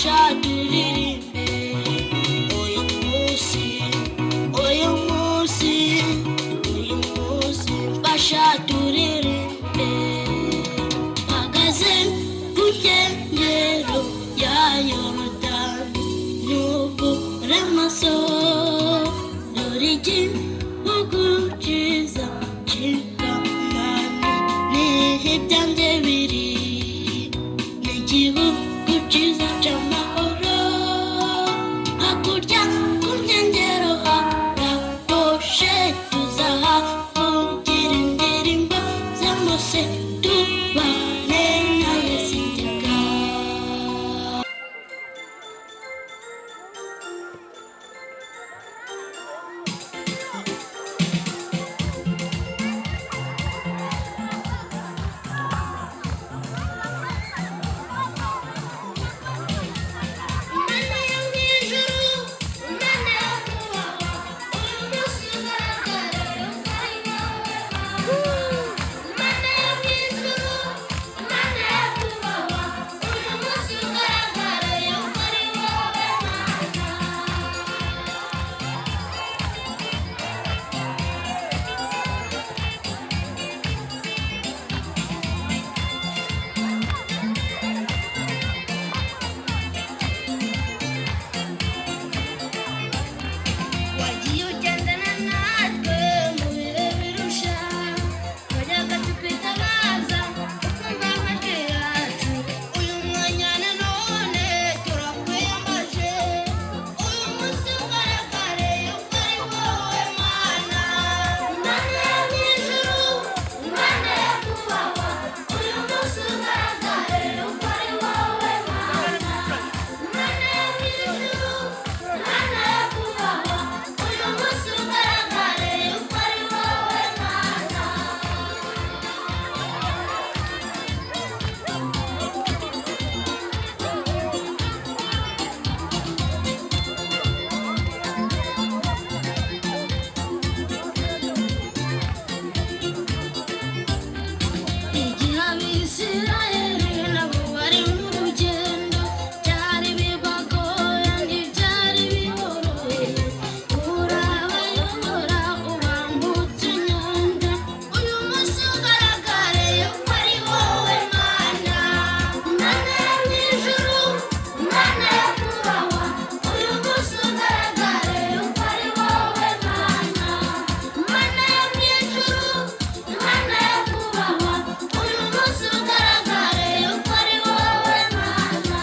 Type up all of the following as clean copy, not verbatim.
Mfasha turirimbe uyu munsi, uyu munsi, uyu munsi, mfasha turirimbe. Mpagaze ku nkengero ya Yorodani, nubure amaso, dore igihugu cyiza cy'i Kanani, niho ibyanjye biri, ni igihugu cyiza cy'amahoro. Hakurya ku nkengero haratoshe, tuzahavugira indirimbo za Mose, tubane na Yesu iteka. Imana yo mu ijuru, Imana yo kubahwa, uyu munsi ugaragara yuko ari wowe Mana. Imana yo mu ijuru, Imana yo kubahwa, uyu munsi ugaragara yuko ari wowe Mana. Wagiye ugendana natwe mu bihe birusha, wajyaga tukwitabaza ukumva amajwi yacu. Uyu mwanya nanone turakwiyambaje, uyu munsi ugaragare yuko ari wowe Mana. Imana yo mu ijuru, Imana yo kubahwa, uyu munsi ugaragare yuko ari wowe Mana. Imana yo mu ijuru, Imana yo kubahwa, uyu munsi ugaragare yuko ari wowe Mana. Igihe Abisirayeli nabo bari mu rugendo, byari bibagoye, ntibyari biboroheye. Urabayobora ubambutse inyanja, uyu munsi ugaragare yuko ari wowe Mana. Imana yo mu ijuru, Imana yo kubahwa, uyu munsi ugaragare yuko ari wowe Mana. Imana yo mu ijuru, Imana yo kubahwa, uyu munsi ugaragare yuko ari wowe Mana.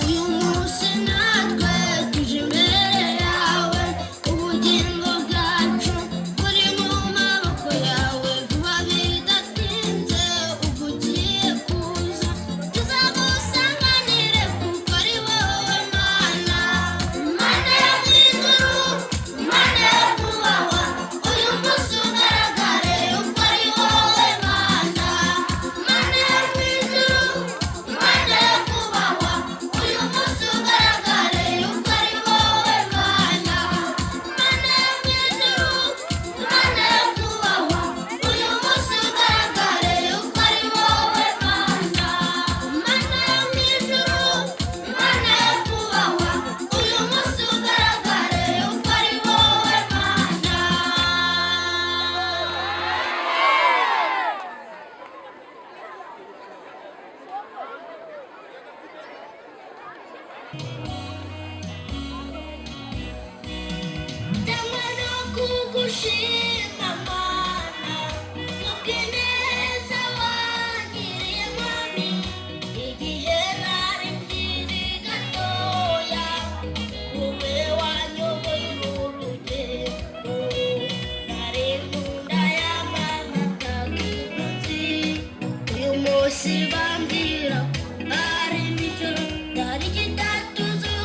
Uyu munsi natwe tuje imbere yawe, ubugingo bwacu buri mu maboko yawe. Vuba bidatinze ubwo ugiye kuza, tuzagusanganire kuko ari wowe Mana. Imana yo mu ijuru, Imana yo kubahwa, uyu munsi ugaragare yuko ari wowe Mana. Imana yo mu ijuru, Imana yo kubahwa, uyu munsi ugaragare yuko ari wowe Mana. Imana yo mu ijuru, Imana yo kubahwa, uyu munsi ugaragare yuko ari wowe Mana. Imana yo mu ijuru, Imana yo kubahwa, uyu munsi ugaragare yuko ari wowe Mana. Ndanywa no kugushima Mana, kubw'ineza wangiriye Mwami, igihe nari nkiri gatoya, wowe wanyoboye urugendo, nari mu nda ya mama ntakuzi. Uyu munsi bambwira ko ari nijoro, tariki 3.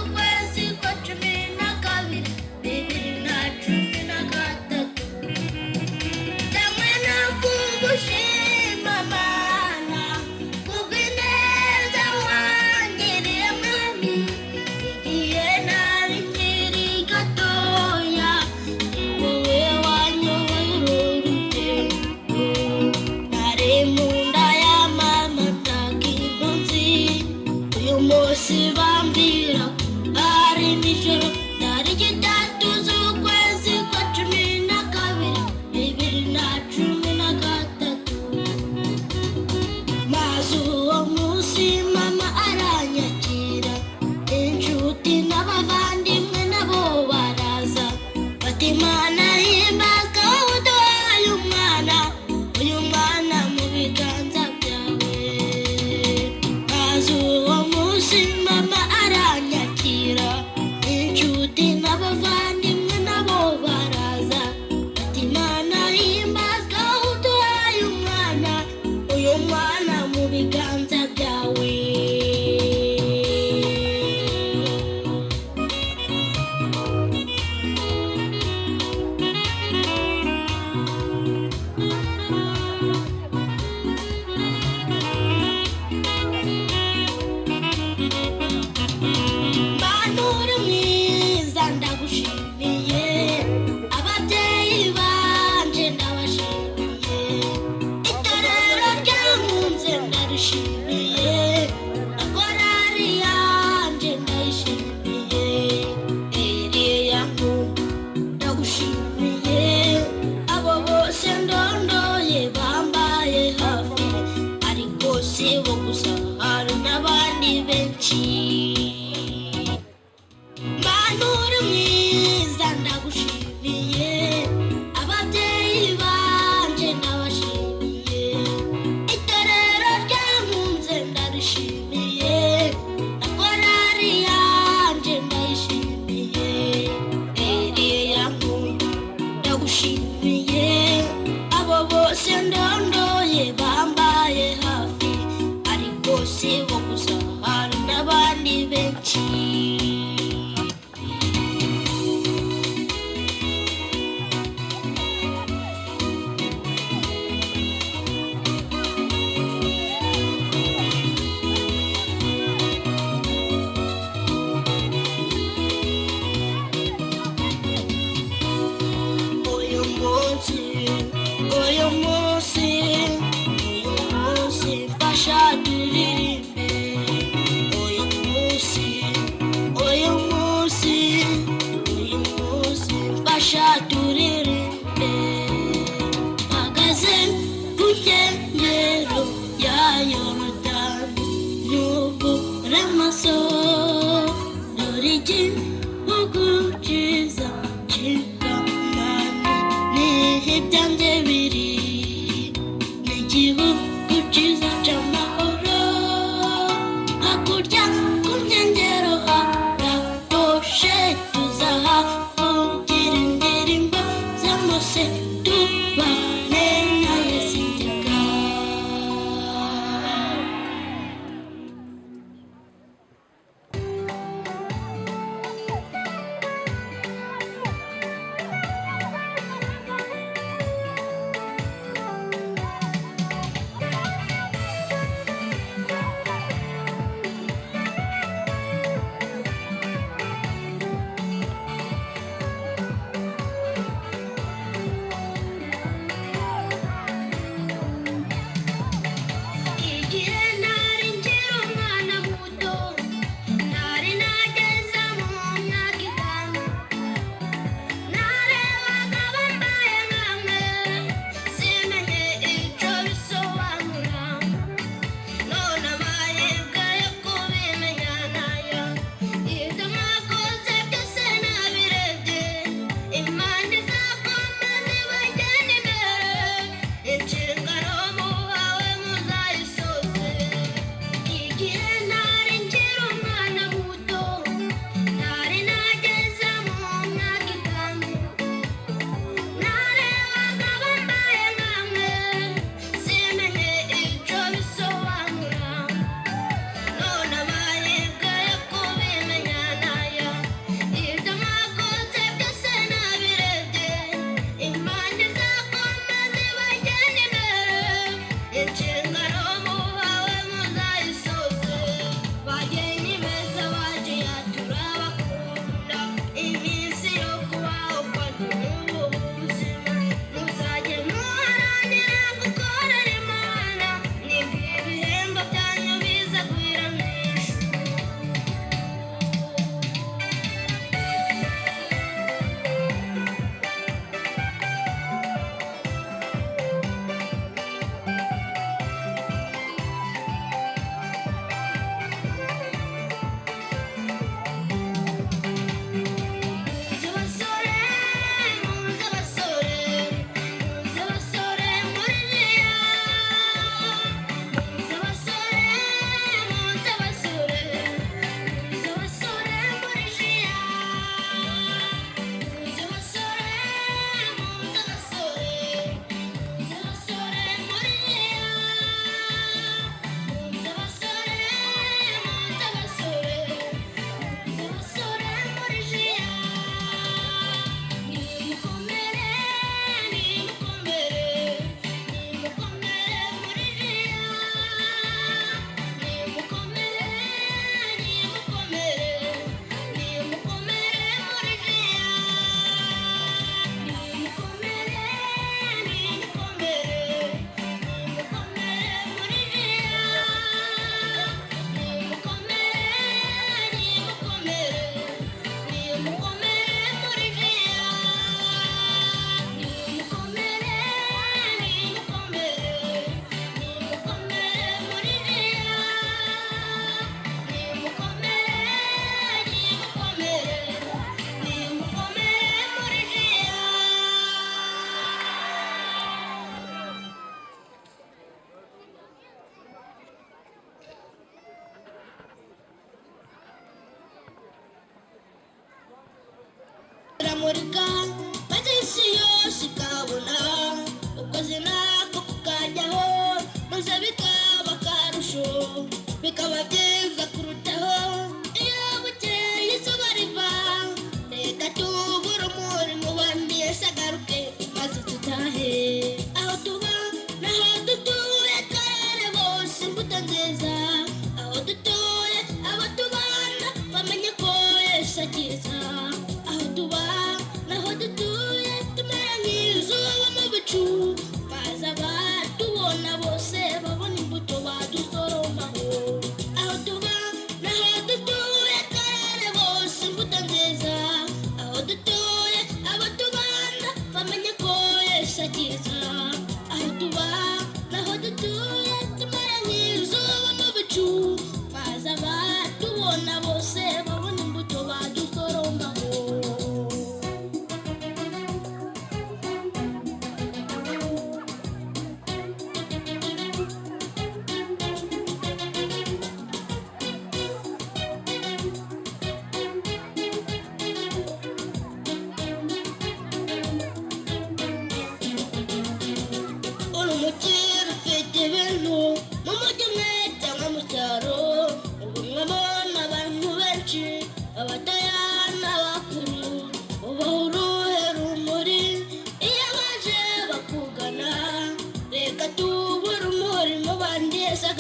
Ndarishimiye na korari yanjye, ndayishimiye iriya nkunda. Ndagushimiye abo bose ndondoye bambaye hafi, ariko si bo gusa, hari n'abandi benshi. Mana uri mwiza, ndagushimiye. Ababyeyi banje ndabashimiye, itorero ryankunze ndarishimiye, na korari yanjye ndayishimiye iriya nkunda. Ndagushimiye abo bose ndondoye bambaye hafi, ariko si bo gusa, hari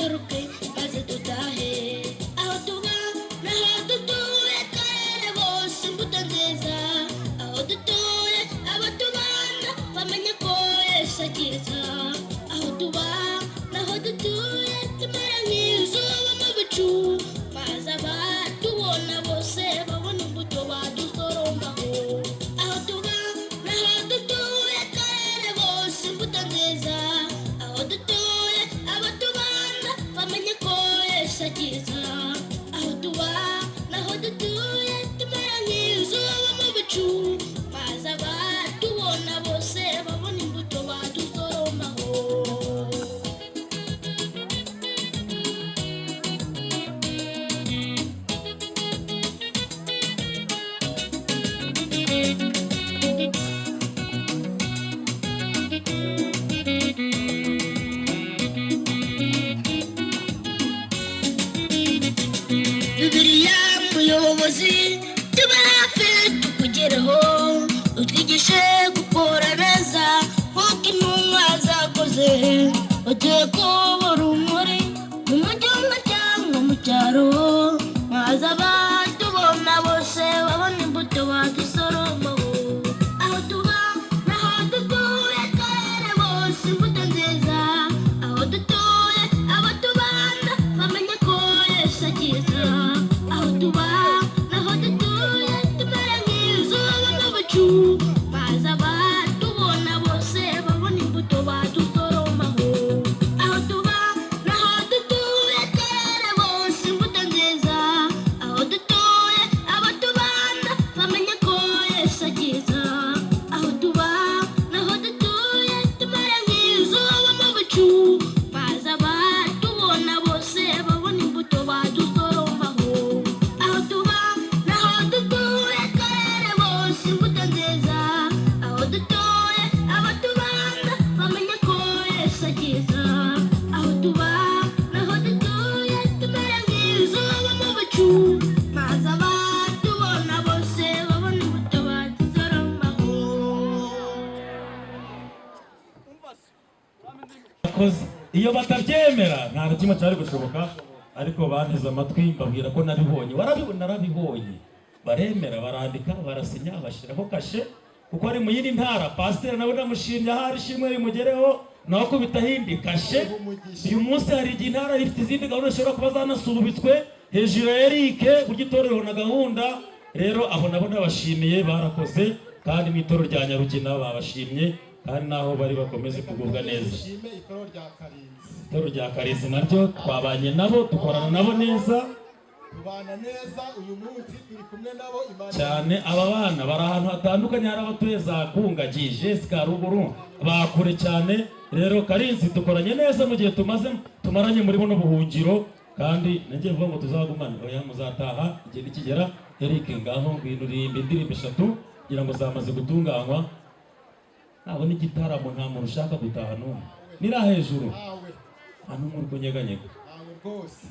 Azagaruke maze dutahe. Aho tuba n'aho dutuye karere bose imbuto nziza. Aho dutuye abo tubana bamenye ko Yesu akiza. Aho tuba n'aho dutuye tumera nk'izuba mu bicu, maze abatubona bose babona imbuto badusoromaho. Aho tuba n'aho dutuye karere bose imbuto nziza. Aho dutuye abo tubana bamenye ko Yesu akiza. Aho tuba n'aho dutuye tumera nk'izuba mu bicu, maze abatubona bose babona imbuto badusoromaho. Bibiliya muyobozi, tube hafi tukugereho, utwigishe gukora neza nk'uko intumwa zakoze. Utuye kuba urumuri mu mujyi cyangwa mu cyaro, maze abatubona bose babona imbuto badusoromaho. Aho tuba n'aho dutuye karere bose imbuto nziza. Aho dutuye abo tubana bamenye ko Yesu akiza. Aho tuba n'aho dutuye tumera nk'izuba mu bicu, maze abatubona bose babona imbuto badusoromaho. Aho tuba n'aho dutuye karere bose imbuto nziza. Aho dutuye abo tubana bamenye ko Yesu akiza. Aho tuba n'aho dutuye tumera nk'izuba mu bicu, maze abatubona bose babona imbuto badusoromaho. Aho tuba n'aho dutuye karere bose imbuto nziza. Aho dutuye abo tubana bamenye ko Yesu akiza. Aho tuba n'aho dutuye tumera nk'izuba mu bicu, maze abatubona bose babona imbuto badusoromaho. Akoze. Iyo batabyemera nta na kimwe cyari gushoboka, ariko banteze amatwi mbabwira ko nabibonye. Warabibona, narabibonye. Baremera, barandika, barasinya, bashyiraho kashe kuko ari mu yindi ntara. Pasiteri nawe ndamushimye, ahari ishimwe rimugereho, nawe akubitaho indi kashe. Uyu munsi hari igihe intara ifite izindi gahunda zishobora kuba zanasubitswe hejuru ya Eric burya itorero na gahunda. Rero abo nabo ndabashimiye, barakoze, kandi mu itorero rya Nyarugina babashimye, kandi naho bari bakomeze kugubwa neza. Dushime itorero rya Karinzi. Itorero rya Karinzi naryo twabanye nabo, dukorana nabo neza. Tubana neza, uyu munsi turi kumwe nabo. Imana Cyane. Aba bana bari ahantu hatandukanye, hari abatuye za Kungagi, Jessica ruguru bakure cyane. Rero Karinzi dukoranye neza mu gihe tumaze tumaranye muri buno buhungiro, kandi nanjye mvuga ngo tuzagumane. Oya, muzataha igihe nikigera. Eric, ngaho ngwino uririmba indirimbo eshatu kugira ngo zamaze gutunganywa. Ntabona igitaramo, nta muntu ushaka gutaha n'umwe nira hejuru. Ntawe. Nta n'umwe uri kunyeganyega. Ntawe rwose.